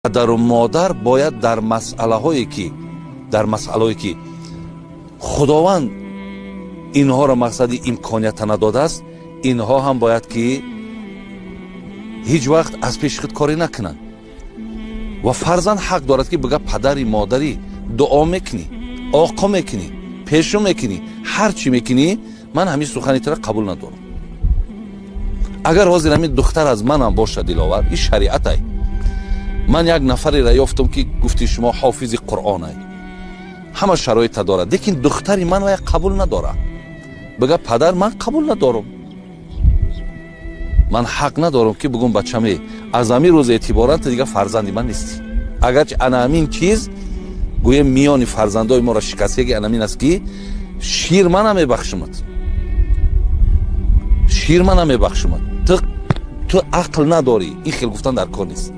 Падару модар бояд дар масъалаҳое ки, дар масъалаҳое ки Худованд инҳоро мақсади имконията надодааст, инҳо ҳам бояд ки ҳеҷ вақт аз пеши худ корӣ накунанд. Ва фарзанд ҳақ дорад, ки бига: «Падари модарӣ, дуо мекунӣ, оқо мекунӣ, пешу мекунӣ, ҳар чӣ мекунӣ, ман ҳамин сухани тура қабул надорам». Агар ҳозир ҳамин духтар аз манам бошад, Диловар, ин шариатай, ман як нафареро ёфтам, ки гуфти шумо ҳофизи Қуръонай, ҳама шароита дорад, лекин духтари ман вая қабул надорад, бига: «Падар, ман қабул надорам», ман ҳақ надорам, ки бугум: «Бачаме, аз ҳамин рӯз эътиборан ту дига фарзанди ман нестӣ». Агарчи ана ҳамин чиз, гӯем, миёни фарзандои моро шикастаги анамин аст, ки шир мана мебахшимад, шир мана мебахшимад, ту ақл надорӣ. Ин хел гуфтан дар кор нест.